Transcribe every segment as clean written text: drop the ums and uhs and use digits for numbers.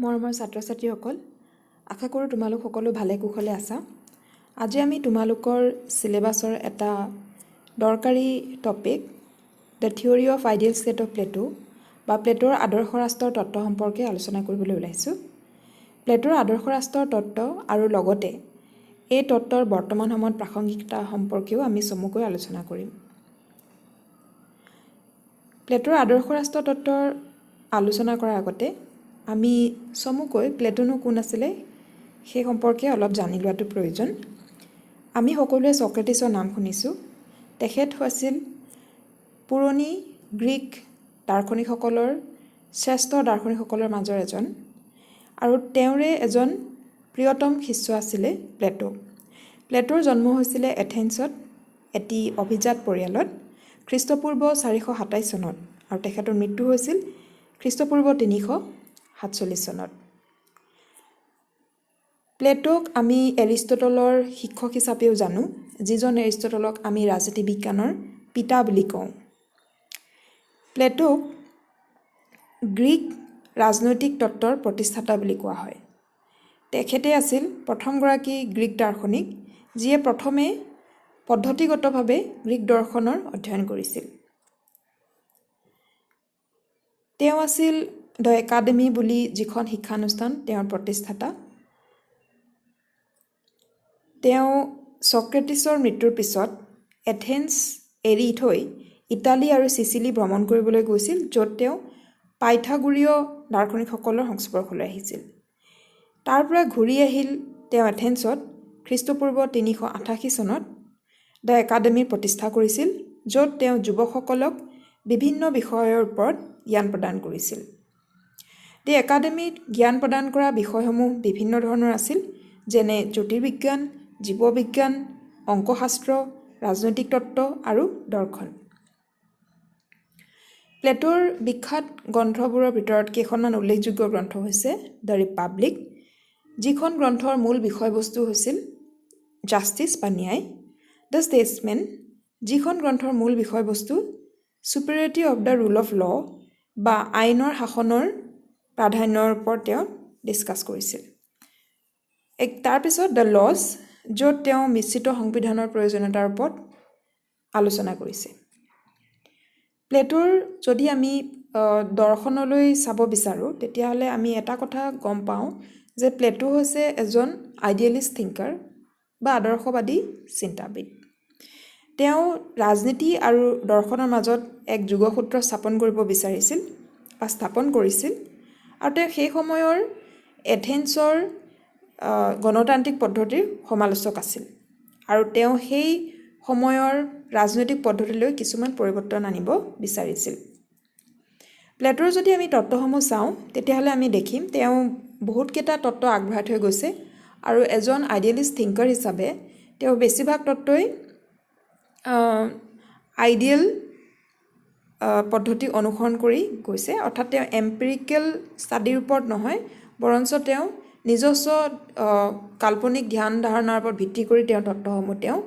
মৰমৰ ছাত্ৰ ছাত্ৰীসকল, আশা কৰোঁ তোমালোক সকলো ভালে কুশলে আছা। আজি আমি তোমালোকৰ চিলেবাছৰ এটা দৰকাৰী topic the theory of ideal state of Plato বা প্লেটোৰ আদৰ্শ ৰাষ্ট্ৰৰ তত্ত্ব সম্পৰ্কে আলোচনা কৰিবলৈ ওলাইছোঁ। প্লেটোৰ আদৰ্শ ৰাষ্ট্ৰৰ তত্ত্ব আৰু লগতে এই তত্ত্বৰ বৰ্তমান সময়ত প্ৰাসংগিকতা সম্পৰ্কেও আমি চমুকৈ আলোচনা কৰিম। প্লেটোৰ আদৰ্শ ৰাষ্ট্ৰ তত্ত্বৰ আলোচনা কৰাৰ আগতে আমি চমুকৈ প্লেটোনো কোন আছিলে সেই সম্পৰ্কে অলপ জানি লোৱাটো প্ৰয়োজন। আমি সকলোৱে চক্ৰেটিছৰ নাম শুনিছোঁ। তেখেত হৈছিল পুৰণি গ্ৰীক দাৰ্শনিকসকলৰ শ্ৰেষ্ঠ দাৰ্শনিকসকলৰ মাজৰ এজন আৰু তেওঁৰে এজন প্ৰিয়তম শিষ্য আছিলে প্লেটো। প্লেটোৰ জন্ম হৈছিলে এথেন্সত এটি অভিজাত পৰিয়ালত খ্ৰীষ্টপূৰ্ব 427 চনত আৰু তেখেতৰ মৃত্যু হৈছিল খ্ৰীষ্টপূৰ্ব 347 চনত। প্লেটোক আমি এৰিষ্টটলৰ শিক্ষক হিচাপেও জানো, যিজন এৰিষ্টটলক আমি ৰাজনীতি বিজ্ঞানৰ পিতা বুলি কওঁ। প্লেটোক গ্ৰীক ৰাজনৈতিক তত্ত্বৰ প্ৰতিষ্ঠাতা বুলি কোৱা হয়। তেখেতে আছিল প্ৰথমগৰাকী গ্ৰীক দাৰ্শনিক যিয়ে প্ৰথমে পদ্ধতিগতভাৱে গ্ৰীক দৰ্শনৰ অধ্যয়ন কৰিছিল। তেওঁ আছিল the academy বুলি যিখন শিক্ষানুষ্ঠান তেওঁৰ প্ৰতিষ্ঠাতা। তেওঁ চক্ৰেটিছৰ মৃত্যুৰ পিছত এথেন্স এৰি থৈ ইটালী আৰু চিচিলি ভ্ৰমণ কৰিবলৈ গৈছিল, য'ত তেওঁ পাইথাগোৰীয় দাৰ্শনিকসকলৰ সংস্পৰ্শলৈ আহিছিল। তাৰ পৰা ঘূৰি আহিল তেওঁ এথেন্সত খ্ৰীষ্টপূৰ্ব 388 চনত the একাডেমীৰ প্ৰতিষ্ঠা কৰিছিল, য'ত তেওঁ যুৱকসকলক বিভিন্ন বিষয়ৰ ওপৰত জ্ঞান প্ৰদান কৰিছিল। দি একাডেমীত জ্ঞান প্ৰদান কৰা বিষয়সমূহ বিভিন্ন ধৰণৰ আছিল, যেনে জ্যোতিৰ্বিজ্ঞান, জীৱবিজ্ঞান, অংকশাস্ত্ৰ, ৰাজনৈতিক তত্ত্ব আৰু দৰ্শন। প্লেটোৰ বিখ্যাত গ্ৰন্থবোৰৰ ভিতৰত কেইখনমান উল্লেখযোগ্য গ্ৰন্থ হৈছে the Republic, যিখন গ্ৰন্থৰ মূল বিষয়বস্তু হৈছিল জাষ্টিছ বা ন্যায়; the ষ্টেটছমেন, যিখন গ্ৰন্থৰ মূল বিষয়বস্তু superiority of the rule of law বা আইনৰ শাসনৰ প্ৰাধান্যৰ ওপৰত তেওঁ ডিছকাছ কৰিছিল। তাৰপিছত the lodge, য'ত তেওঁ মিশ্ৰিত সংবিধানৰ প্ৰয়োজনীয়তাৰ ওপৰত আলোচনা কৰিছে। প্লেটোৰ যদি আমি দৰ্শনলৈ চাব বিচাৰোঁ, তেতিয়াহ'লে আমি এটা কথা গম পাওঁ যে প্লেটো হৈছে এজন আইডিয়েলিষ্ট থিংকাৰ বা আদৰ্শবাদী চিন্তাবিদ। তেওঁ ৰাজনীতি আৰু দৰ্শনৰ মাজত এক যোগসূত্ৰ স্থাপন কৰিব বিচাৰিছিল বা স্থাপন কৰিছিল আৰু তেওঁ সেই সময়ৰ এথেন্সৰ গণতান্ত্ৰিক পদ্ধতিৰ সমালোচক আছিল আৰু তেওঁ সেই সময়ৰ ৰাজনৈতিক পদ্ধতিলৈ কিছুমান পৰিৱৰ্তন আনিব বিচাৰিছিল। প্লেটোৰ যদি আমি তত্ত্বসমূহ চাওঁ, তেতিয়াহ'লে আমি দেখিম তেওঁ বহুতকেইটা তত্ত্ব আগবঢ়াই থৈ গৈছে আৰু এজন আইডিয়েলিষ্ট থিংকাৰ হিচাপে তেওঁ বেছিভাগ তত্ত্বই আইডিয়েল পদ্ধতি অনুসৰণ কৰি গৈছে। অৰ্থাৎ তেওঁ এম্পেৰিকেল ষ্টাডিৰ ওপৰত নহয়, বৰঞ্চ তেওঁ নিজস্ব কাল্পনিক ধ্যান ধাৰণাৰ ওপৰত ভিত্তি কৰি তেওঁৰ তত্ত্বসমূহ তেওঁ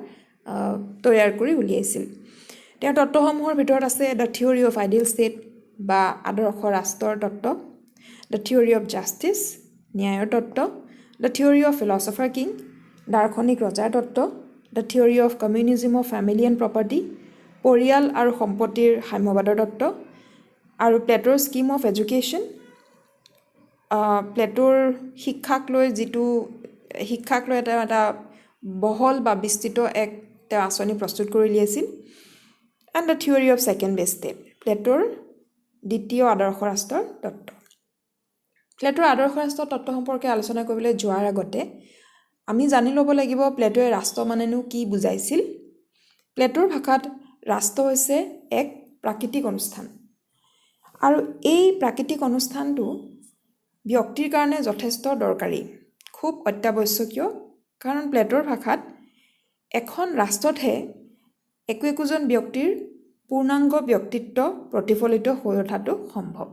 তৈয়াৰ কৰি উলিয়াইছিল। তেওঁৰ তত্ত্বসমূহৰ ভিতৰত আছে the theory of ideal state বা আদৰ্শ ৰাষ্ট্ৰৰ তত্ত্ব, the theory of justice ন্যায়ৰ তত্ত্ব, the theory of philosopher king দাৰ্শনিক ৰজাৰ তত্ত্ব, the theory of communism of family and property পৰিয়াল আৰু সম্পত্তিৰ সাম্যবাদৰ তত্ত্ব আৰু প্লেটোৰ স্কীম অফ এডুকেশ্যন, প্লেটোৰ শিক্ষাক লৈ যিটো শিক্ষাক লৈ এটা বহল বা বিস্তৃত এক তেওঁ আঁচনি প্ৰস্তুত কৰি উলিয়াইছিল, and the theory of second best state প্লেটোৰ দ্বিতীয় আদৰ্শ ৰাষ্ট্ৰৰ তত্ত্ব। প্লেটোৰ আদৰ্শ ৰাষ্ট্ৰৰ তত্ত্ব সম্পৰ্কে আলোচনা কৰিবলৈ যোৱাৰ আগতে আমি জানি ল'ব লাগিব প্লেটোৱে ৰাষ্ট্ৰ মানেনো কি বুজাইছিল। প্লেটোৰ ভাষাত ৰাষ্ট্ৰ হৈছে এক প্ৰাকৃতিক অনুষ্ঠান আৰু এই প্ৰাকৃতিক অনুষ্ঠানটো ব্যক্তিৰ কাৰণে যথেষ্ট দৰকাৰী, খুব অত্যাৱশ্যকীয়। কাৰণ প্লেটোৰ ভাষাত এখন ৰাষ্ট্ৰতহে একো একোজন ব্যক্তিৰ পূৰ্ণাংগ ব্যক্তিত্ব প্ৰতিফলিত হৈ উঠাটো সম্ভৱ।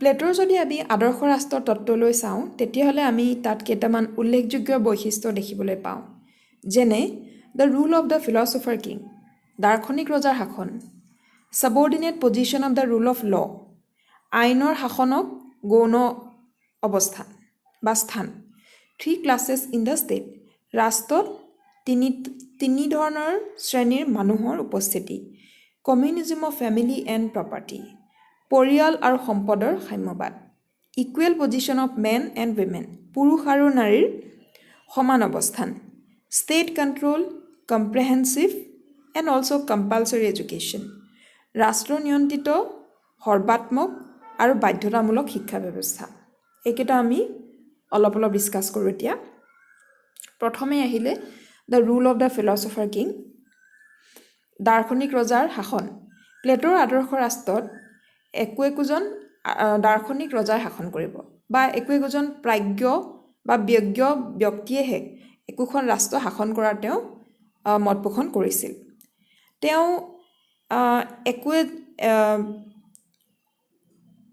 প্লেটোৰ যদি আমি আদৰ্শ ৰাষ্ট্ৰৰ তত্ত্বলৈ চাওঁ, তেতিয়াহ'লে আমি তাত কেইটামান উল্লেখযোগ্য বৈশিষ্ট্য দেখিবলৈ পাওঁ, যেনে the rule of the philosopher king দাৰ্শনিক ৰজাৰ শাসন, Subordinate position of the rule of law, আইনৰ শাসনক গৌণ অৱস্থান বা স্থান। Three classes in the state, ৰাষ্ট্ৰত তিনি ধৰণৰ শ্ৰেণীৰ মানুহৰ উপস্থিতি। Communism of family and property, পৰিয়াল আৰু সম্পদৰ সাম্যবাদ। Equal position of men and women, পুৰুষ আৰু নাৰীৰ সমান অৱস্থান। State control, comprehensive and also compulsory education, ৰাষ্ট্ৰ নিয়ন্ত্ৰিত সৰ্বাত্মক আৰু বাধ্যতামূলক শিক্ষা ব্যৱস্থা। এইকেইটা আমি অলপ অলপ ডিছকাছ কৰোঁ এতিয়া। প্ৰথমে আহিলে the rule of the philosopher king, দাৰ্শনিক ৰজাৰ শাসন। প্লেটোৰ আদৰ্শ ৰাষ্ট্ৰত একো একোজন দাৰ্শনিক ৰজাই শাসন কৰিব বা একো একোজন প্ৰাজ্ঞ বা ব্যজ্ঞ ব্যক্তিয়েহে একোখন ৰাষ্ট্ৰ শাসন কৰাৰ তেওঁ মত পোষণ কৰিছিল। তেওঁ একোৱে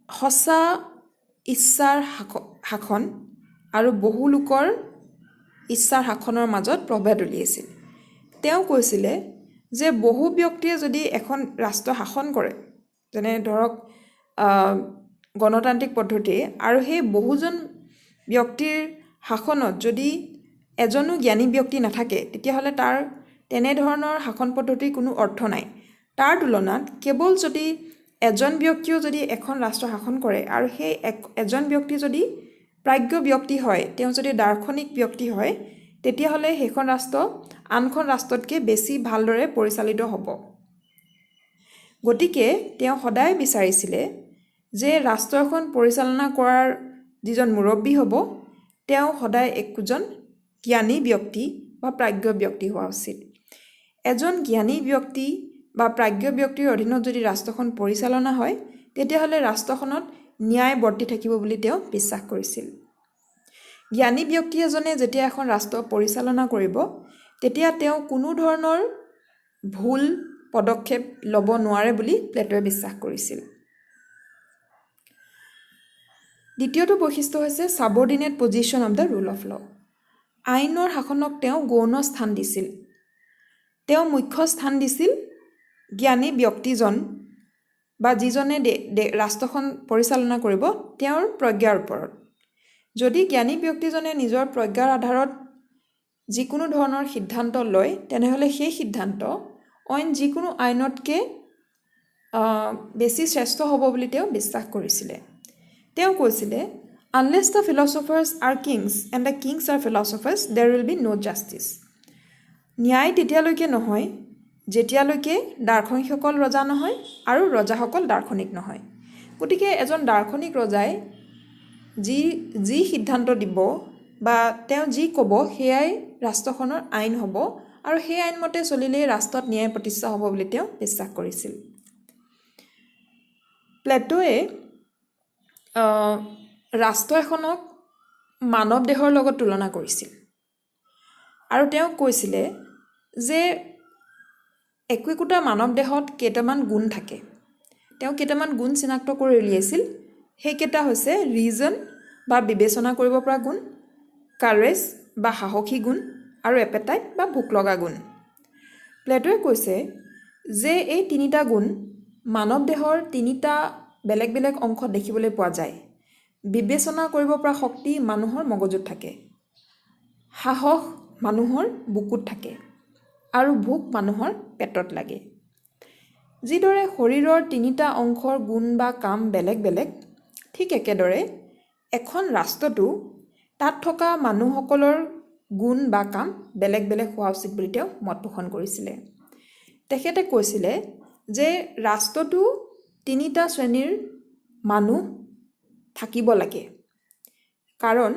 সঁচা ইচ্ছাৰ শাসন আৰু বহু লোকৰ ইচ্ছাৰ শাসনৰ মাজত প্ৰভেদ উলিয়াইছিল। তেওঁ কৈছিলে যে বহু ব্যক্তিয়ে যদি এখন ৰাষ্ট্ৰ শাসন কৰে, যেনে ধৰক গণতান্ত্ৰিক পদ্ধতিৰে, আৰু সেই বহুজন ব্যক্তিৰ শাসনত যদি এজনো জ্ঞানী ব্যক্তি নাথাকে, তেতিয়াহ'লে তাৰ তেনেধৰণৰ শাসন পদ্ধতিৰ কোনো অৰ্থ নাই। তাৰ তুলনাত কেৱল যদি এজন ব্যক্তিয়েও যদি এখন ৰাষ্ট্ৰ শাসন কৰে আৰু সেই এজন ব্যক্তি যদি প্ৰাজ্ঞ ব্যক্তি হয়, তেওঁ যদি দাৰ্শনিক ব্যক্তি হয়, তেতিয়াহ'লে সেইখন ৰাষ্ট্ৰ আনখন ৰাষ্ট্ৰতকৈ বেছি ভালদৰে পৰিচালিত হ'ব। গতিকে তেওঁ সদায় বিচাৰিছিলে যে ৰাষ্ট্ৰ এখন পৰিচালনা কৰাৰ যিজন মুৰব্বী হ'ব, তেওঁ সদায় একোজন জ্ঞানী ব্যক্তি বা প্ৰাজ্ঞ ব্যক্তি হোৱা উচিত। এজন জ্ঞানী ব্যক্তি বা প্ৰাজ্ঞ ব্যক্তিৰ অধীনত যদি ৰাষ্ট্ৰখন পৰিচালনা হয়, তেতিয়াহ'লে ৰাষ্ট্ৰখনত ন্যায় বৰ্তি থাকিব বুলি তেওঁ বিশ্বাস কৰিছিল। জ্ঞানী ব্যক্তি এজনে যেতিয়া এখন ৰাষ্ট্ৰ পৰিচালনা কৰিব, তেতিয়া তেওঁ কোনো ধৰণৰ ভুল পদক্ষেপ ল'ব নোৱাৰে বুলি প্লেটোৱে বিশ্বাস কৰিছিল। দ্বিতীয়টো বৈশিষ্ট্য হৈছে subordinate position of the rule of law. আইনৰ শাসনক তেওঁ গৌণ স্থান দিছিল। তেওঁ মুখ্য স্থান দিছিল জ্ঞানী ব্যক্তিজন বা যিজনে ৰাষ্ট্ৰখন পৰিচালনা কৰিব তেওঁৰ প্ৰজ্ঞাৰ ওপৰত। যদি জ্ঞানী ব্যক্তিজনে নিজৰ প্ৰজ্ঞাৰ আধাৰত যিকোনো ধৰণৰ সিদ্ধান্ত লয়, তেনেহ'লে সেই সিদ্ধান্ত অইন যিকোনো আইনতকৈ বেছি শ্ৰেষ্ঠ হ'ব বুলি তেওঁ বিশ্বাস কৰিছিলে। তেওঁ কৈছিলে, unless the philosophers are kings and the kings are philosophers, there will be no justice. ন্যায় তেতিয়ালৈকে নহয় যেতিয়ালৈকে দাৰ্শনিকসকল ৰজা নহয় আৰু ৰজাসকল দাৰ্শনিক নহয়। গতিকে এজন দাৰ্শনিক ৰজাই যি যি সিদ্ধান্ত দিব বা তেওঁ যি ক'ব, সেয়াই ৰাষ্ট্ৰখনৰ আইন হ'ব আৰু সেই আইনমতে চলিলেই ৰাষ্ট্ৰত ন্যায় প্ৰতিষ্ঠা হ'ব বুলি তেওঁ বিশ্বাস কৰিছিল। প্লেটোৱে ৰাষ্ট্ৰ এখনক মানৱ দেহৰ লগত তুলনা কৰিছিল আৰু তেওঁ কৈছিলে যে একো একোটা মানৱ দেহত কেইটামান গুণ থাকে। তেওঁ কেইটামান গুণ চিনাক্ত কৰি উলিয়াইছিল। সেইকেইটা হৈছে ৰিজন বা বিবেচনা কৰিব পৰা গুণ, কাৰেজ বা সাহসী গুণ আৰু এপেটাইট বা ভোক লগা গুণ। প্লেটোৱে কৈছে যে এই তিনিটা গুণ মানৱ দেহৰ তিনিটা বেলেগ বেলেগ অংশত দেখিবলৈ পোৱা যায়। বিবেচনা কৰিব পৰা শক্তি মানুহৰ মগজুত থাকে, সাহস মানুহৰ বুকুত থাকে আৰু ভোক মানুহৰ পেটত লাগে। যিদৰে শৰীৰৰ তিনিটা অংশৰ গুণ বা কাম বেলেগ বেলেগ, ঠিক একেদৰে এখন ৰাষ্ট্ৰতো তাত থকা মানুহসকলৰ গুণ বা কাম বেলেগ বেলেগ হোৱা উচিত বুলি তেওঁ মত পোষণ কৰিছিলে। তেখেতে কৈছিলে যে ৰাষ্ট্ৰতো তিনিটা শ্ৰেণীৰ মানুহ থাকিব লাগে, কাৰণ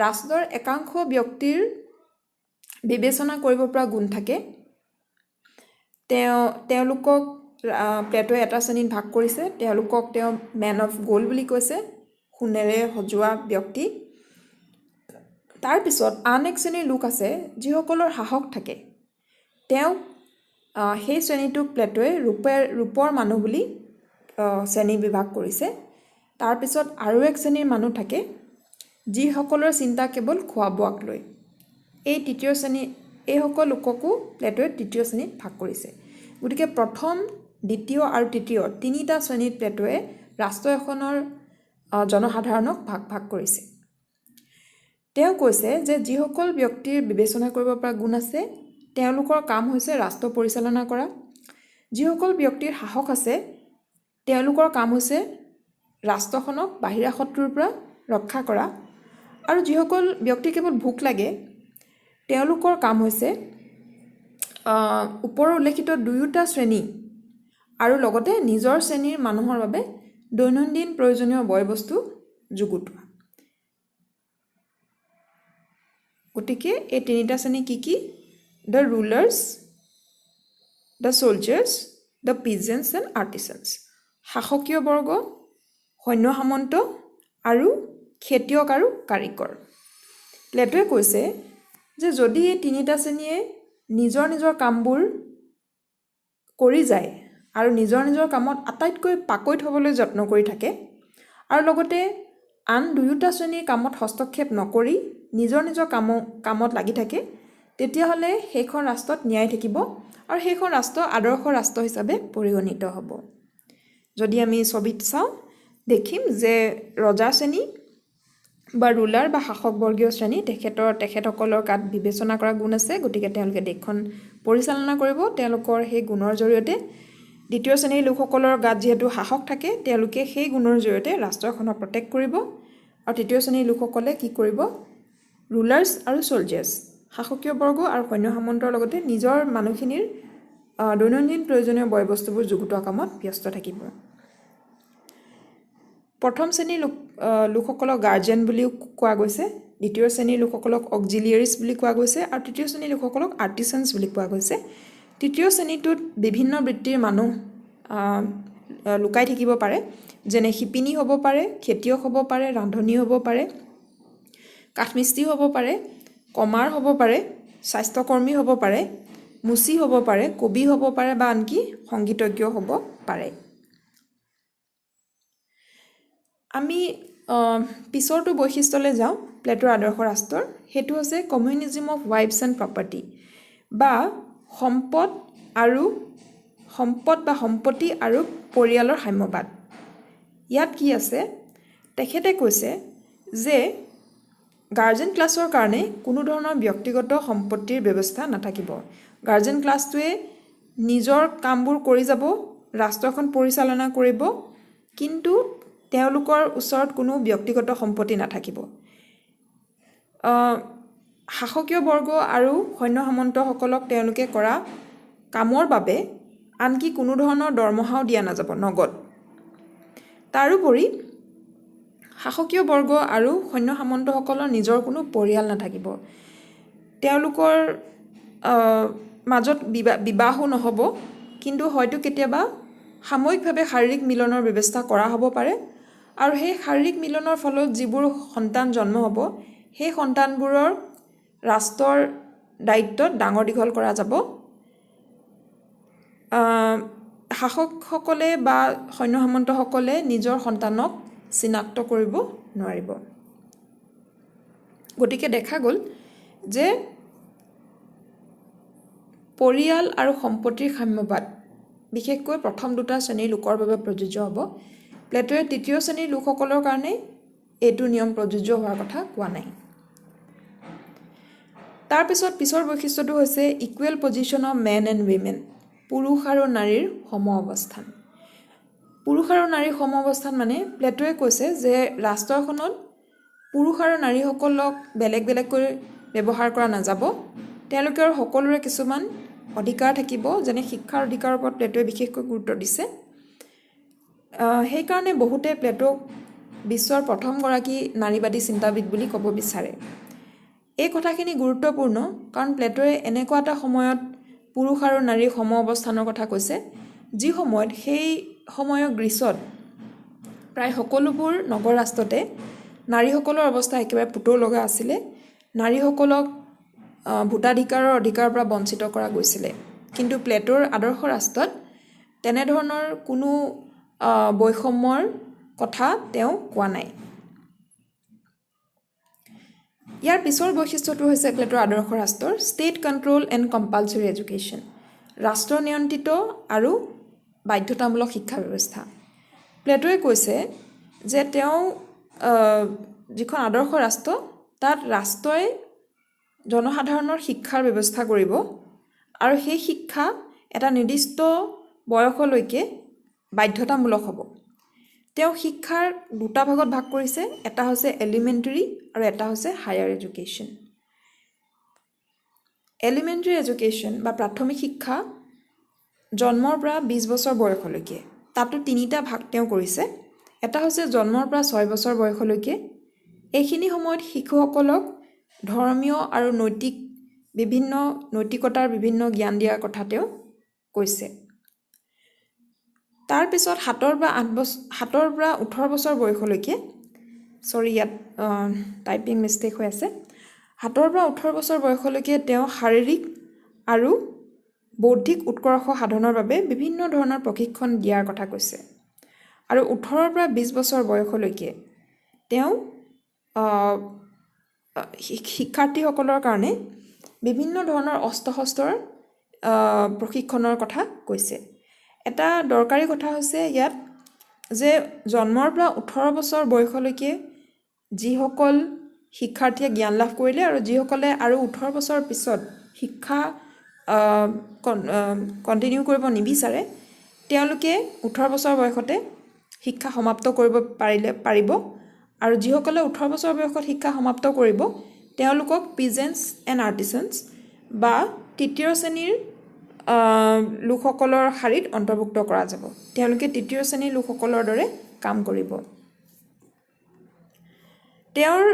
ৰাষ্ট্ৰৰ একাংশ ব্যক্তিৰ বিবেচনা কৰিব পৰা গুণ থাকে। তেওঁলোকক প্লেটোৱে এটা শ্ৰেণীত ভাগ কৰিছে। তেওঁলোকক তেওঁ মেন অফ গ'ল্ড বুলি কৈছে, সোণেৰে সজোৱা ব্যক্তি। তাৰপিছত আন এক শ্ৰেণীৰ লোক আছে যিসকলৰ সাহস থাকে। তেওঁক সেই শ্ৰেণীটোক প্লেটোৱে ৰূপৰ মানুহ বুলি শ্ৰেণী বিভাগ কৰিছে। তাৰপিছত আৰু এক শ্ৰেণীৰ মানুহ থাকে যিসকলৰ চিন্তা কেৱল খোৱা বোৱাক লৈ। এই তৃতীয় শ্ৰেণী, এইসকল লোককো প্লেটোৱে তৃতীয় শ্ৰেণীত ভাগ কৰিছে। গতিকে প্ৰথম দ্বিতীয় আৰু তৃতীয় তিনিটা শ্ৰেণীত প্লেটোৱে ৰাষ্ট্ৰ এখনৰ জনসাধাৰণক ভাগ ভাগ কৰিছে। তেওঁ কৈছে যে যিসকল ব্যক্তিৰ বিবেচনা কৰিব পৰা গুণ আছে তেওঁলোকৰ কাম হৈছে ৰাষ্ট্ৰ পৰিচালনা কৰা, যিসকল ব্যক্তিৰ সাহস আছে তেওঁলোকৰ কাম হৈছে ৰাষ্ট্ৰখনক বাহিৰা শত্ৰুৰ পৰা ৰক্ষা কৰা, আৰু যিসকল ব্যক্তিৰ কেৱল ভোক লাগে তেওঁলোকৰ কাম হৈছে ওপৰৰ উল্লেখিত দুয়োটা শ্ৰেণী আৰু লগতে নিজৰ শ্ৰেণীৰ মানুহৰ বাবে দৈনন্দিন প্ৰয়োজনীয় বয় বস্তু যুগুতোৱা। গতিকে এই তিনিটা শ্ৰেণী কি কি? The rulers, the soldiers, the peasants and artisans. শাসকীয় বৰ্গ, সৈন্য সামন্ত আৰু খেতিয়ক আৰু কাৰিকৰ। প্লেটোৱে কৈছে যে যদি এই তিনিটা শ্ৰেণীয়ে নিজৰ নিজৰ কামবোৰ কৰি যায় আৰু নিজৰ নিজৰ কামত আটাইতকৈ পাকৈত হ'বলৈ যত্ন কৰি থাকে আৰু লগতে আন দুয়োটা শ্ৰেণীৰ কামত হস্তক্ষেপ নকৰি নিজৰ নিজৰ কামত লাগি থাকে, তেতিয়াহ'লে সেইখন ৰাষ্ট্ৰত ন্যায় থাকিব আৰু সেইখন ৰাষ্ট্ৰ আদৰ্শ ৰাষ্ট্ৰ হিচাপে পৰিগণিত হ'ব। যদি আমি ছবিত চাওঁ দেখিম যে ৰজা শ্ৰেণী বা ৰুলাৰ বা শাসকবৰ্গীয় শ্ৰেণী, তেখেতসকলৰ গাত বিবেচনা কৰা গুণ আছে, গতিকে তেওঁলোকে দেশখন পৰিচালনা কৰিব তেওঁলোকৰ সেই গুণৰ জৰিয়তে। দ্বিতীয় শ্ৰেণীৰ লোকসকলৰ গাত যিহেতু সাহস থাকে, তেওঁলোকে সেই গুণৰ জৰিয়তে ৰাষ্ট্ৰখনক প্ৰটেক্ট কৰিব। আৰু তৃতীয় শ্ৰেণীৰ লোকসকলে কি কৰিব? ৰুলাৰ্ছ আৰু চ'লজাৰ্ছ, শাসকীয় বৰ্গ আৰু সৈন্য সামন্তৰ লগতে নিজৰ মানুহখিনিৰ দৈনন্দিন প্ৰয়োজনীয় বয় বস্তুবোৰ যুগুতোৱা কামত ব্যস্ত থাকিব। প্ৰথম শ্ৰেণীৰ লোকসকলক গাৰ্জেন বুলিও কোৱা গৈছে, দ্বিতীয় শ্ৰেণীৰ লোকসকলক অক্সিলিয়াৰিজ বুলি কোৱা গৈছে আৰু তৃতীয় শ্ৰেণীৰ লোকসকলক আৰ্টিচানছ বুলি কোৱা গৈছে। তৃতীয় শ্ৰেণীটোত বিভিন্ন বৃত্তিৰ মানুহ লুকাই থাকিব পাৰে, যেনে শিপিনী হ'ব পাৰে, খেতিয়ক হ'ব পাৰে, ৰান্ধনী হ'ব পাৰে, কাঠমিস্ত্ৰী হ'ব পাৰে, কমাৰ হ'ব পাৰে, স্বাস্থ্যকৰ্মী হ'ব পাৰে, মুচি হ'ব পাৰে, কবি হ'ব পাৰে বা আনকি সংগীতজ্ঞ হ'ব পাৰে। আমি পিছৰটো বৈশিষ্ট্যলৈ যাওঁ প্লেটোৰ আদৰ্শ ৰাষ্ট্ৰৰ, সেইটো হৈছে communism of wives and property বা সম্পদ বা সম্পত্তি আৰু পৰিয়ালৰ সাম্যবাদ। ইয়াত কি আছে? তেখেতে কৈছে যে গাৰ্জেন ক্লাছৰ কাৰণে কোনো ধৰণৰ ব্যক্তিগত সম্পত্তিৰ ব্যৱস্থা নাথাকিব। গাৰ্জেন ক্লাছটোৱে নিজৰ কামবোৰ কৰি যাব, ৰাষ্ট্ৰখন পৰিচালনা কৰিব, কিন্তু তেওঁলোকৰ ওচৰত কোনো ব্যক্তিগত সম্পত্তি নাথাকিব। শাসকীয় বৰ্গ আৰু সৈন্য সামন্তসকলক তেওঁলোকে কৰা কামৰ বাবে আনকি কোনো ধৰণৰ দৰমহাও দিয়া নাযাব নগদ। তাৰোপৰি শাসকীয় বৰ্গ আৰু সৈন্য সামন্তসকলৰ নিজৰ কোনো পৰিয়াল নাথাকিব, তেওঁলোকৰ মাজত বিবাহো নহ'ব, কিন্তু হয়তো কেতিয়াবা সাময়িকভাৱে শাৰীৰিক মিলনৰ ব্যৱস্থা কৰা হ'ব পাৰে আৰু সেই শাৰীৰিক মিলনৰ ফলত যিবোৰ সন্তান জন্ম হ'ব সেই সন্তানবোৰৰ ৰাষ্ট্ৰৰ দায়িত্বত ডাঙৰ দীঘল কৰা যাব। শাসকসকলে বা সৈন্য সামন্তসকলে নিজৰ সন্তানক চিনাক্ত কৰিব নোৱাৰিব। গতিকে দেখা গ'ল যে পৰিয়াল আৰু সম্পত্তিৰ সাম্যবাদ বিশেষকৈ প্ৰথম দুটা শ্ৰেণীৰ লোকৰ বাবে প্ৰযোজ্য হ'ব। প্লেটোৱে তৃতীয় শ্ৰেণীৰ লোকসকলৰ কাৰণে এইটো নিয়ম প্ৰযোজ্য হোৱাৰ কথা কোৱা নাই। তাৰপিছত পিছৰ বৈশিষ্ট্যটো হৈছে equal position of men and women, পুৰুষ আৰু নাৰীৰ সম অৱস্থান। পুৰুষ আৰু নাৰীৰ সম অৱস্থান মানে প্লেটোৱে কৈছে যে ৰাষ্ট্ৰখনত পুৰুষ আৰু নাৰীসকলক বেলেগ বেলেগকৈ ব্যৱহাৰ কৰা নাযাব, তেওঁলোকৰ সকলোৰে কিছুমান অধিকাৰ থাকিব, যেনে শিক্ষাৰ অধিকাৰৰ ওপৰত প্লেটোৱে বিশেষকৈ গুৰুত্ব দিছে। সেইকাৰণে বহুতে প্লেটোক বিশ্বৰ প্ৰথমগৰাকী নাৰীবাদী চিন্তাবিদ বুলি ক'ব বিচাৰে। এই কথাখিনি গুৰুত্বপূৰ্ণ কাৰণ প্লেটোৱে এনেকুৱা এটা সময়ত পুৰুষ আৰু নাৰীৰ সম অৱস্থানৰ কথা কৈছে যি সময়ত সেই সময়ৰ গ্ৰীচত প্ৰায় সকলোবোৰ নগৰ ৰাষ্ট্ৰতে নাৰীসকলৰ অৱস্থা একেবাৰে পুতৌ লগা আছিলে। নাৰীসকলক ভোটাধিকাৰৰ অধিকাৰৰ পৰা বঞ্চিত কৰা গৈছিলে। কিন্তু প্লেটোৰ আদৰ্শ ৰাষ্ট্ৰত তেনেধৰণৰ কোনো বৈষম্যৰ কথা তেওঁ কোৱা নাই। ইয়াৰ পিছৰ বৈশিষ্ট্যটো হৈছে প্লেটোৰ আদৰ্শ ৰাষ্ট্ৰৰ state control and compulsory education, ৰাষ্ট্ৰ নিয়ন্ত্ৰিত আৰু বাধ্যতামূলক শিক্ষা ব্যৱস্থা। প্লেটোৱে কৈছে যে তেওঁ যিখন আদৰ্শ ৰাষ্ট্ৰ, তাত ৰাষ্ট্ৰই জনসাধাৰণৰ শিক্ষাৰ ব্যৱস্থা কৰিব আৰু সেই শিক্ষা এটা নিৰ্দিষ্ট বয়সলৈকে বাধ্যতামূলক হ'ব। তেওঁ শিক্ষাৰ দুটা ভাগত ভাগ কৰিছে, এটা হৈছে এলিমেণ্টেৰী আৰু এটা হৈছে হায়াৰ এডুকেশ্যন। এলিমেণ্টেৰী এডুকেশ্যন বা প্ৰাথমিক শিক্ষা জন্মৰ পৰা 20 বছৰ বয়সলৈকে। তাতো তিনিটা ভাগ তেওঁ কৰিছে। এটা হৈছে জন্মৰ পৰা 6 বছৰ বয়সলৈকে। এইখিনি সময়ত শিশুসকলক ধৰ্মীয় আৰু নৈতিক বিভিন্ন নৈতিকতাৰ বিভিন্ন জ্ঞান দিয়াৰ কথা তেওঁ কৈছে। তাৰপিছত 7ৰ পৰা 8 বছৰ, 7ৰ পৰা 18 বছৰ বয়সলৈকে, চৰি, ইয়াত টাইপিং মিষ্টেক হৈ আছে, 7ৰ পৰা 18 বছৰ বয়সলৈকে তেওঁ শাৰীৰিক আৰু বৌদ্ধিক উৎকৰ্ষ সাধনৰ বাবে বিভিন্ন ধৰণৰ প্ৰশিক্ষণ দিয়াৰ কথা কৈছে। আৰু 18ৰ পৰা 20 বছৰ বয়সলৈকে তেওঁ শিক্ষাৰ্থীসকলৰ কাৰণে বিভিন্ন ধৰণৰ অস্ত্ৰ শস্ত্ৰৰ প্ৰশিক্ষণৰ কথা কৈছে। এটা দৰকাৰী কথা হৈছে ইয়াত যে জন্মৰ পৰা 18 বছৰ বয়সলৈকে যিসকল শিক্ষাৰ্থীয়ে জ্ঞান লাভ কৰিলে আৰু যিসকলে আৰু 18 বছৰৰ পিছত শিক্ষা কণ্টিনিউ কৰিব নিবিচাৰে, তেওঁলোকে 18 বছৰ বয়সতে শিক্ষা সমাপ্ত কৰিব পাৰিলে পাৰিব। আৰু যিসকলে 18 বছৰ বয়সত শিক্ষা সমাপ্ত কৰিব, তেওঁলোকক পিজেণ্টছ এণ্ড আৰ্টিচানছ বা তৃতীয় শ্ৰেণীৰ লোকসকলৰ শাৰীত অন্তৰ্ভুক্ত কৰা যাব। তেওঁলোকে তৃতীয় শ্ৰেণীৰ লোকসকলৰ দৰে কাম কৰিব। তেওঁৰ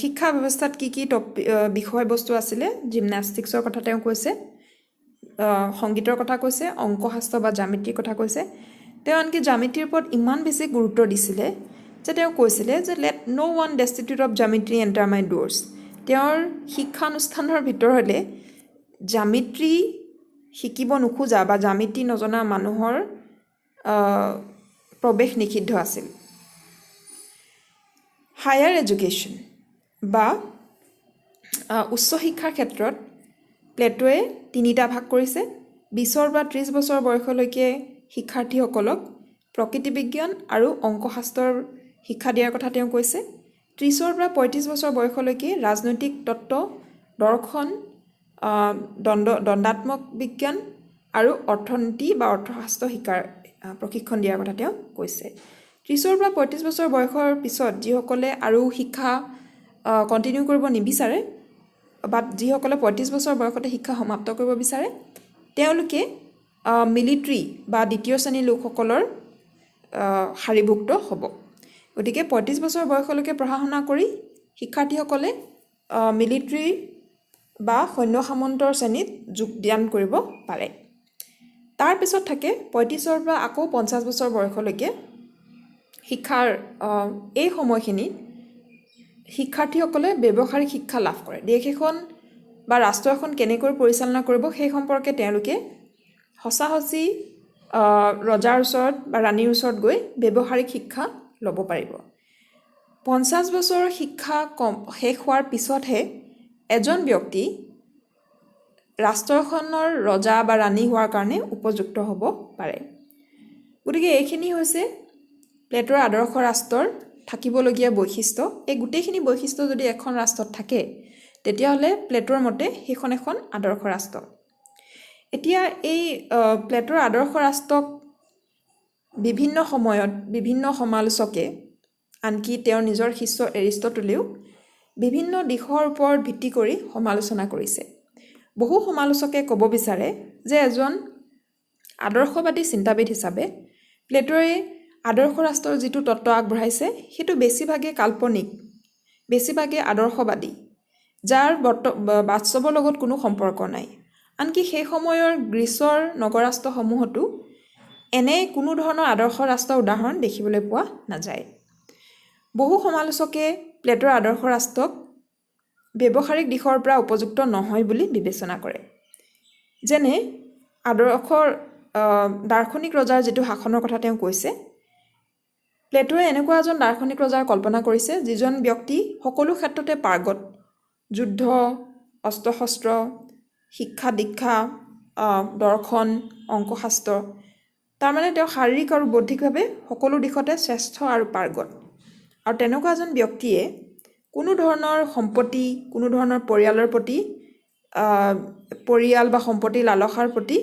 শিক্ষা ব্যৱস্থাত কি কি বিষয়বস্তু আছিলে? জিমনাষ্টিক্সৰ কথা তেওঁ কৈছে, সংগীতৰ কথা কৈছে, অংকশাস্ত্ৰ বা জ্যামিতিৰ কথা কৈছে। তেওঁ আনকি জ্যামিতিৰ ওপৰত ইমান বেছি গুৰুত্ব দিছিলে যে তেওঁ কৈছিলে যে "Let no one destitute of geometry enter my doors." তেওঁৰ শিক্ষানুষ্ঠানৰ ভিতৰলৈ জ্যামিতি শিকিব নোখোজা বা জ্যামিতি নজনা মানুহৰ প্ৰৱেশ নিষিদ্ধ আছিল। হায়াৰ এডুকেশ্যন বা উচ্চ শিক্ষাৰ ক্ষেত্ৰত প্লেটোৱে তিনিটা ভাগ কৰিছে। 20ৰ পৰা 30 বছৰ বয়সলৈকে শিক্ষাৰ্থীসকলক প্ৰকৃতি বিজ্ঞান আৰু অংকশাস্ত্ৰৰ শিক্ষা দিয়াৰ কথা তেওঁ কৈছে। 30ৰ পৰা 35 বছৰ বয়সলৈকে ৰাজনৈতিক তত্ত্ব, দৰ্শন, দণ্ডাত্মক বিজ্ঞান আৰু অৰ্থনীতি বা অৰ্থশাস্ত্ৰ শিকাৰ প্ৰশিক্ষণ দিয়াৰ কথা তেওঁ কৈছে। 30ৰ পৰা 35 বছৰ বয়সৰ পিছত যিসকলে আৰু শিক্ষা কণ্টিনিউ কৰিব নিবিচাৰে বা যিসকলে 35 বছৰ বয়সতে শিক্ষা সমাপ্ত কৰিব বিচাৰে, তেওঁলোকে মিলিট্ৰী বা দ্বিতীয় শ্ৰেণীৰ লোকসকলৰ শাৰীভুক্ত হ'ব। গতিকে 35 বছৰ বয়সলৈকে পঢ়া শুনা কৰি শিক্ষাৰ্থীসকলে মিলিট্ৰী বা সৈন্য সামন্তৰ শ্ৰেণীত যোগদান কৰিব পাৰে। তাৰপিছত থাকে 35ৰ পৰা আকৌ 50 বছৰ বয়সলৈকে শিক্ষাৰ। এই সময়খিনিত শিক্ষাৰ্থীসকলে ব্যৱহাৰিক শিক্ষা লাভ কৰে। দেশ এখন বা ৰাষ্ট্ৰ এখন কেনেকৈ পৰিচালনা কৰিব, সেই সম্পৰ্কে তেওঁলোকে সঁচা সঁচি ৰজাৰ ওচৰত বা ৰাণীৰ ওচৰত গৈ ব্যৱহাৰিক শিক্ষা ল'ব পাৰিব। 50 বছৰৰ শিক্ষা শেষ হোৱাৰ পিছতহে এজন ব্যক্তি ৰাষ্ট্ৰখনৰ ৰজা বা ৰাণী হোৱাৰ কাৰণে উপযুক্ত হ'ব পাৰে। গতিকে এইখিনি হৈছে প্লেটোৰ আদৰ্শ ৰাষ্ট্ৰৰ থাকিবলগীয়া বৈশিষ্ট্য। এই গোটেইখিনি বৈশিষ্ট্য যদি এখন ৰাষ্ট্ৰত থাকে, তেতিয়াহ'লে প্লেটোৰ মতে সেইখন এখন আদৰ্শ ৰাষ্ট্ৰ। এতিয়া এই প্লেটোৰ আদৰ্শ ৰাষ্ট্ৰক বিভিন্ন সময়ত বিভিন্ন সমালোচকে, আনকি তেওঁৰ নিজৰ শিষ্য এৰিষ্টটলেও বিভিন্ন দিশৰ ওপৰত ভিত্তি কৰি সমালোচনা কৰিছে। বহু সমালোচকে ক'ব বিচাৰে যে এজন আদৰ্শবাদী চিন্তাবিদ হিচাপে প্লেটোৱে আদৰ্শ ৰাষ্ট্ৰৰ যিটো তত্ত্ব আগবঢ়াইছে, সেইটো বেছিভাগেই কাল্পনিক, বেছিভাগেই আদৰ্শবাদী, যাৰ বাস্তৱৰ লগত কোনো সম্পৰ্ক নাই। আনকি সেই সময়ৰ গ্ৰীচৰ নগৰৰাষ্ট্ৰসমূহতো এনে কোনো ধৰণৰ আদৰ্শ ৰাষ্ট্ৰৰ উদাহৰণ দেখিবলৈ পোৱা নাযায়। বহু সমালোচকে প্লেটোৰ আদৰ্শ ৰাষ্ট্ৰক ব্যৱহাৰিক দিশৰ পৰা উপযুক্ত নহয় বুলি বিবেচনা কৰে। যেনে আদৰ্শৰ দাৰ্শনিক ৰজাৰ যিটো শাসনৰ কথা তেওঁ কৈছে, প্লেটোৱে এনেকুৱা এজন দাৰ্শনিক ৰজাৰ কল্পনা কৰিছে যিজন ব্যক্তি সকলো ক্ষেত্ৰতে পাৰ্গত। যুদ্ধ, অস্ত্ৰ শস্ত্ৰ, শিক্ষা দীক্ষা, দৰ্শন, অংকশাস্ত্ৰ। তাৰমানে তেওঁ শাৰীৰিক আৰু বৌদ্ধিকভাৱে সকলো দিশতে শ্ৰেষ্ঠ আৰু পাৰ্গত। আৰু তেনেকুৱা এজন ব্যক্তিয়ে কোনো ধৰণৰ সম্পত্তি, কোনো ধৰণৰ পৰিয়ালৰ প্ৰতি, পৰিয়াল বা সম্পত্তিৰ লালসাৰ প্ৰতি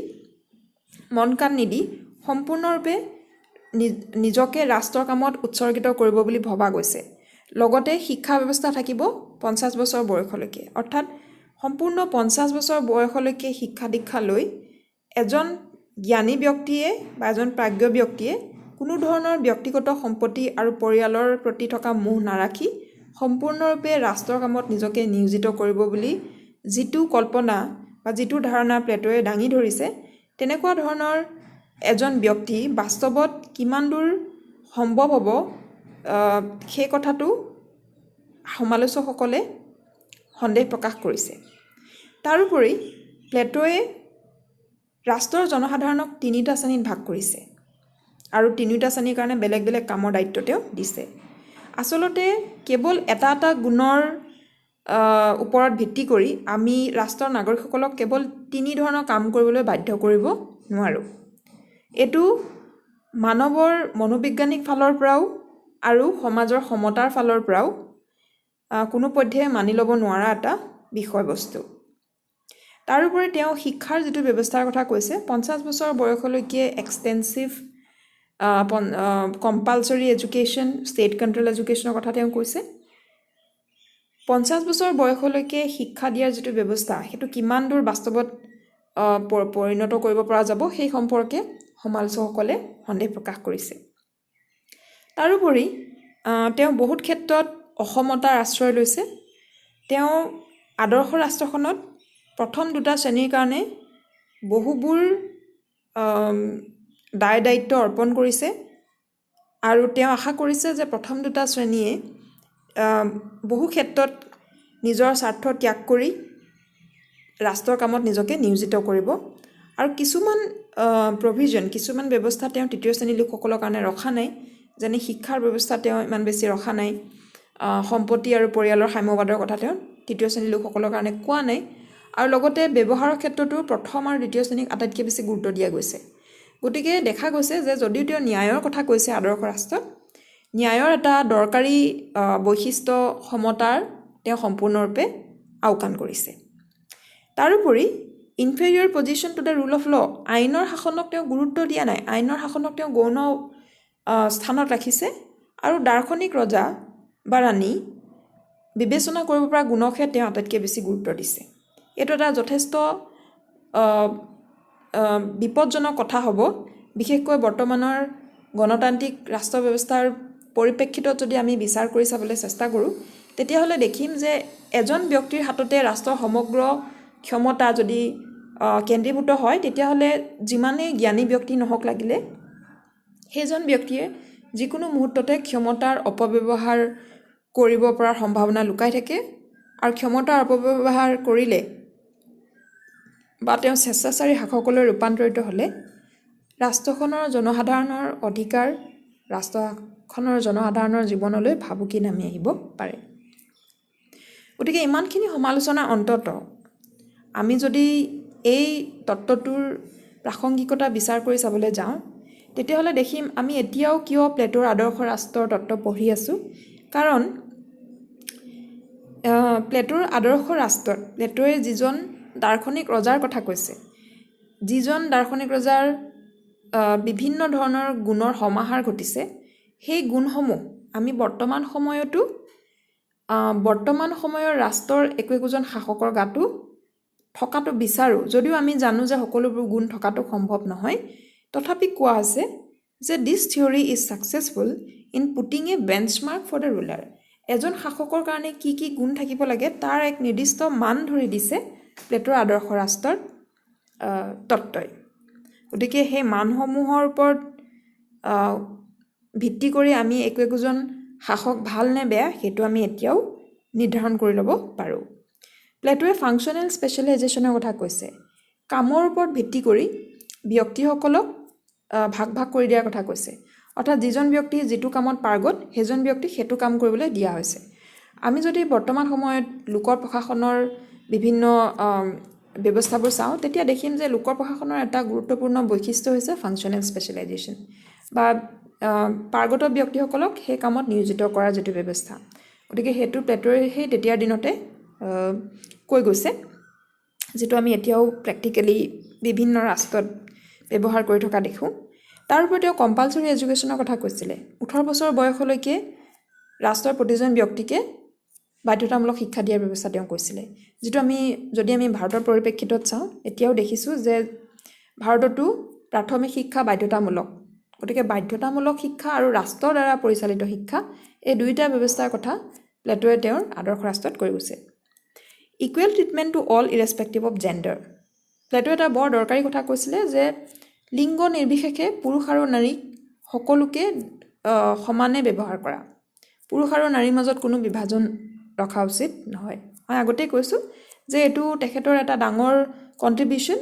মন কাণ নিদি সম্পূৰ্ণৰূপে নিজকে ৰাষ্ট্ৰৰ কামত উৎসৰ্গিত কৰিব বুলি ভবা গৈছে। লগতে শিক্ষা ব্যৱস্থা থাকিব 50 বছৰ বয়সলৈকে, অৰ্থাৎ সম্পূৰ্ণ 50 বছৰ বয়সলৈকে শিক্ষা দীক্ষা লৈ এজন জ্ঞানী ব্যক্তিয়ে বা এজন প্ৰাজ্ঞ ব্যক্তিয়ে কোনো ধৰণৰ ব্যক্তিগত সম্পত্তি আৰু পৰিয়ালৰ প্ৰতি থকা মোহ নাৰাখি সম্পূৰ্ণৰূপে ৰাষ্ট্ৰৰ কামত নিজকে নিয়োজিত কৰিব বুলি যিটো কল্পনা বা যিটো ধাৰণা প্লেটোৱে দাঙি ধৰিছে, তেনেকুৱা ধৰণৰ এজন ব্যক্তি বাস্তৱত কিমান দূৰ সম্ভৱ হ'ব, সেই কথাটো সমালোচকসকলে সন্দেহ প্ৰকাশ কৰিছে। তাৰোপৰি প্লেটোৱে ৰাষ্ট্ৰৰ জনসাধাৰণক তিনিটা শ্ৰেণীত ভাগ কৰিছে আৰু তিনিওটা শ্ৰেণীৰ কাৰণে বেলেগ বেলেগ কামৰ দায়িত্ব তেওঁ দিছে। আচলতে কেৱল এটা এটা গুণৰ ওপৰত ভিত্তি কৰি আমি ৰাষ্ট্ৰৰ নাগৰিকসকলক কেৱল তিনি ধৰণৰ কাম কৰিবলৈ বাধ্য কৰিব নোৱাৰোঁ। এইটো মানৱৰ মনোবৈজ্ঞানিক ফালৰ পৰাও আৰু সমাজৰ সমতাৰ ফালৰ পৰাও কোনো পধ্যে মানি ল'ব নোৱাৰা এটা বিষয়বস্তু। তাৰোপৰি তেওঁ শিক্ষাৰ যিটো ব্যৱস্থাৰ কথা কৈছে, 50 বছৰ বয়সলৈকে extensive compulsory education, state control এডুকেশ্যনৰ কথা তেওঁ কৈছে। 50 বছৰ বয়সলৈকে শিক্ষা দিয়াৰ যিটো ব্যৱস্থা, সেইটো কিমান দূৰ বাস্তৱত পৰিণত কৰিব পৰা যাব, সেই সম্পৰ্কে সমালোচকসকলে সন্দেহ প্ৰকাশ কৰিছে। তাৰোপৰি তেওঁ বহুত ক্ষেত্ৰত অসমতাৰ আশ্ৰয় লৈছে। তেওঁ আদৰ্শ ৰাষ্ট্ৰখনত প্ৰথম দুটা শ্ৰেণীৰ কাৰণে বহুবোৰ দায় দায়িত্ব অৰ্পণ কৰিছে আৰু তেওঁ আশা কৰিছে যে প্ৰথম দুটা শ্ৰেণীয়ে বহু ক্ষেত্ৰত নিজৰ স্বাৰ্থ ত্যাগ কৰি ৰাষ্ট্ৰৰ কামত নিজকে নিয়োজিত কৰিব। আৰু কিছুমান প্ৰভিজন, কিছুমান ব্যৱস্থা তেওঁ তৃতীয় শ্ৰেণীৰ লোকসকলৰ কাৰণে ৰখা নাই, যেনে শিক্ষাৰ ব্যৱস্থা তেওঁ ইমান বেছি ৰখা নাই, সম্পত্তি আৰু পৰিয়ালৰ সাম্যবাদৰ কথা তেওঁ তৃতীয় শ্ৰেণীৰ লোকসকলৰ কাৰণে কোৱা নাই। আৰু লগতে ব্যৱহাৰৰ ক্ষেত্ৰতো প্ৰথম আৰু দ্বিতীয় শ্ৰেণীক আটাইতকৈ বেছি গুৰুত্ব দিয়া গৈছে। গতিকে দেখা গৈছে যে যদিও তেওঁ ন্যায়ৰ কথা কৈছে, আদৰ্শ ৰাষ্ট্ৰত ন্যায়ৰ এটা দৰকাৰী বৈশিষ্ট্য সমতাৰ তেওঁ সম্পূৰ্ণৰূপে আওকাণ কৰিছে। তাৰোপৰি inferior position to the rule of law, আইনৰ শাসনক তেওঁ গুৰুত্ব দিয়া নাই, আইনৰ শাসনক তেওঁ গৌণ স্থানত ৰাখিছে আৰু দাৰ্শনিক ৰজা বা ৰাণী বিবেচনা কৰিব পৰা গুণকহে তেওঁ আটাইতকৈ বেছি গুৰুত্ব দিছে। এইটো এটা যথেষ্ট বিপদজনক কথা হ'ব, বিশেষকৈ বৰ্তমানৰ গণতান্ত্ৰিক ৰাষ্ট্ৰ ব্যৱস্থাৰ পৰিপ্ৰেক্ষিতত যদি আমি বিচাৰ কৰি চাবলৈ চেষ্টা কৰোঁ, তেতিয়াহ'লে দেখিম যে এজন ব্যক্তিৰ হাততে ৰাষ্ট্ৰৰ সমগ্ৰ ক্ষমতা যদি কেন্দ্ৰীভূত হয়, তেতিয়াহ'লে যিমানেই জ্ঞানী ব্যক্তি নহওক লাগিলে সেইজন ব্যক্তিয়ে যিকোনো মুহূৰ্ততে ক্ষমতাৰ অপব্যৱহাৰ কৰিব পৰাৰ সম্ভাৱনা লুকাই থাকে। আৰু ক্ষমতাৰ অপব্যৱহাৰ কৰিলে বা তেওঁ স্বেচ্ছাচাৰী শাসকলৈ ৰূপান্তৰিত হ'লে ৰাষ্ট্ৰখনৰ জনসাধাৰণৰ অধিকাৰ, ৰাষ্ট্ৰখনৰ জনসাধাৰণৰ জীৱনলৈ ভাবুকি নামি আহিব পাৰে। গতিকে ইমানখিনি সমালোচনাৰ অন্তত আমি যদি এই তত্ত্বটোৰ প্ৰাসংগিকতা বিচাৰ কৰি চাবলৈ যাওঁ, তেতিয়াহ'লে দেখিম আমি এতিয়াও কিয় প্লেটোৰ আদৰ্শ ৰাষ্ট্ৰৰ তত্ত্ব পঢ়ি আছোঁ। কাৰণ প্লেটোৰ আদৰ্শ ৰাষ্ট্ৰত প্লেটোৱে যিজন দাৰ্শনিক ৰজাৰ কথা কৈছে, যিজন দাৰ্শনিক ৰজাৰ বিভিন্ন ধৰণৰ গুণৰ সমাহাৰ ঘটিছে, সেই গুণসমূহ আমি বৰ্তমান সময়তো বৰ্তমান সময়ৰ ৰাষ্ট্ৰৰ একো একোজন শাসকৰ গাতো থকাটো বিচাৰোঁ। যদিও আমি জানো যে সকলোবোৰ গুণ থকাটো সম্ভৱ নহয়, তথাপি কোৱা আছে যে this theory is successful in putting a benchmark for the ruler. এজন শাসকৰ কাৰণে কি কি গুণ থাকিব লাগে তাৰ এক নিৰ্দিষ্ট মান ধৰি দিছে প্লেটোৰ আদৰ্শ ৰাষ্ট্ৰৰ তত্ত্বই। গতিকে সেই মানসমূহৰ ওপৰত ভিত্তি কৰি আমি একো একোজন শাসক ভাল নে বেয়া সেইটো আমি এতিয়াও নিৰ্ধাৰণ কৰি ল'ব পাৰোঁ। প্লেটোৱে ফাংচনেল স্পেচিয়েলাইজেশ্যনৰ কথা কৈছে, কামৰ ওপৰত ভিত্তি কৰি ব্যক্তিসকলক ভাগ ভাগ কৰি দিয়াৰ কথা কৈছে। অৰ্থাৎ যিজন ব্যক্তি যিটো কামত পাৰ্গত সেইজন ব্যক্তিক সেইটো কাম কৰিবলৈ দিয়া হৈছে। আমি যদি বৰ্তমান সময়ত লোক প্ৰশাসনৰ বিভিন্ন ব্যৱস্থাবোৰ চাওঁ, তেতিয়া দেখিম যে লোক প্ৰশাসনৰ এটা গুৰুত্বপূৰ্ণ বৈশিষ্ট্য হৈছে ফাংচনেল স্পেচিয়েলাইজেশ্যন বা পাৰ্গত ব্যক্তিসকলক সেই কামত নিয়োজিত কৰাৰ যিটো ব্যৱস্থা। গতিকে সেইটো প্লেটোৱে সেই তেতিয়াৰ দিনতে কৈ গৈছে, যিটো আমি এতিয়াও প্ৰেক্টিকেলি বিভিন্ন ৰাষ্ট্ৰত ব্যৱহাৰ কৰি থকা দেখোঁ। তাৰ উপৰি তেওঁ কম্পালচৰি এডুকেশ্যনৰ কথা কৈছিলে। 18 বছৰ বয়সলৈকে ৰাষ্ট্ৰৰ প্ৰতিজন ব্যক্তিকে বাধ্যতামূলক শিক্ষা দিয়াৰ ব্যৱস্থা তেওঁ কৈছিলে, যিটো আমি যদি আমি ভাৰতৰ পৰিপ্ৰেক্ষিতত চাওঁ, এতিয়াও দেখিছোঁ যে ভাৰততো প্ৰাথমিক শিক্ষা বাধ্যতামূলক। গতিকে বাধ্যতামূলক শিক্ষা আৰু ৰাষ্ট্ৰৰ দ্বাৰা পৰিচালিত শিক্ষা, এই দুয়োটা ব্যৱস্থাৰ কথা প্লেটোৱে তেওঁৰ আদৰ্শ ৰাষ্ট্ৰত কৈ গৈছে। Equal treatment to all irrespective of gender. প্লেটোৱে এটা বৰ দৰকাৰী কথা কৈছিলে যে লিংগ নিৰ্বিশেষে পুৰুষ আৰু নাৰীক সকলোকে সমানে ব্যৱহাৰ কৰা, পুৰুষ আৰু নাৰীৰ মাজত কোনো বিভাজন ৰখা উচিত নহয়। মই আগতেই কৈছোঁ যে এইটো তেখেতৰ এটা ডাঙৰ কণ্ট্ৰিবিউশ্যন।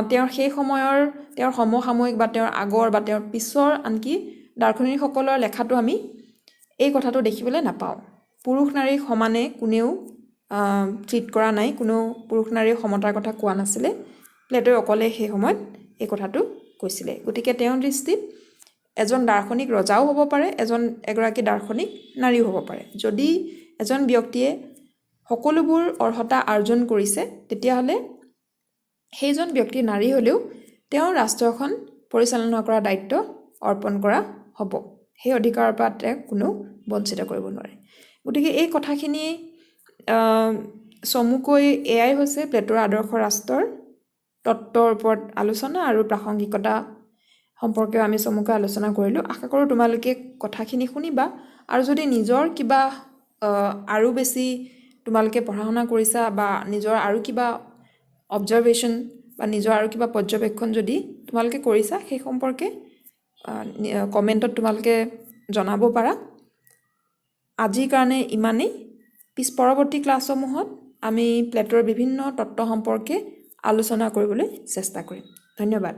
তেওঁৰ সেই সময়ৰ, তেওঁৰ সমসাময়িক বা তেওঁৰ আগৰ বা তেওঁৰ পিছৰ আনকি দাৰ্শনিকসকলৰ লেখাটো আমি এই কথাটো দেখিবলৈ নাপাওঁ। পুৰুষ নাৰীক সমানে কোনেও ট্ৰিট কৰা নাই, কোনেও পুৰুষ নাৰীৰ সমতাৰ কথা কোৱা নাছিলে। প্লেটোৱে অকলে সেই সময়ত এই কথাটো কৈছিলে। গতিকে তেওঁৰ দৃষ্টিত এজন দাৰ্শনিক ৰজাও হ'ব পাৰে, এগৰাকী দাৰ্শনিক নাৰীও হ'ব পাৰে। যদি এজন ব্যক্তিয়ে সকলোবোৰ অৰ্হতা আৰ্জন কৰিছে, তেতিয়াহ'লে সেইজন ব্যক্তি নাৰী হ'লেও তেওঁ ৰাষ্ট্ৰখন পৰিচালনা কৰাৰ দায়িত্ব অৰ্পণ কৰা হ'ব। সেই অধিকাৰৰ পৰা তেওঁক কোনেও বঞ্চিত কৰিব নোৱাৰে। গতিকে এই কথাখিনি চমুকৈ এয়াই হৈছে প্লেটোৰ আদৰ্শ ৰাষ্ট্ৰৰ তত্ত্বৰ ওপৰত আলোচনা আৰু প্ৰাসংগিকতা সম্পৰ্কেও আমি চমুকৈ আলোচনা কৰিলোঁ। আশা কৰোঁ তোমালোকে কথাখিনি শুনিবা আৰু যদি নিজৰ কিবা আৰু বেছি তোমালোকে পঢ়া শুনা কৰিছা বা নিজৰ আৰু কিবা অবজাৰভেশ্যন বা নিজৰ আৰু কিবা পৰ্যবেক্ষণ যদি তোমালোকে কৰিছা, সেই সম্পৰ্কে কমেণ্টত তোমালোকে জনাব পাৰা। আজিৰ কাৰণে ইমানেই। পৰৱৰ্তী ক্লাছসমূহত আমি প্লেটোৰ বিভিন্ন তত্ত্ব সম্পৰ্কে আলোচনা কৰিবলৈ চেষ্টা কৰিম। ধন্যবাদ।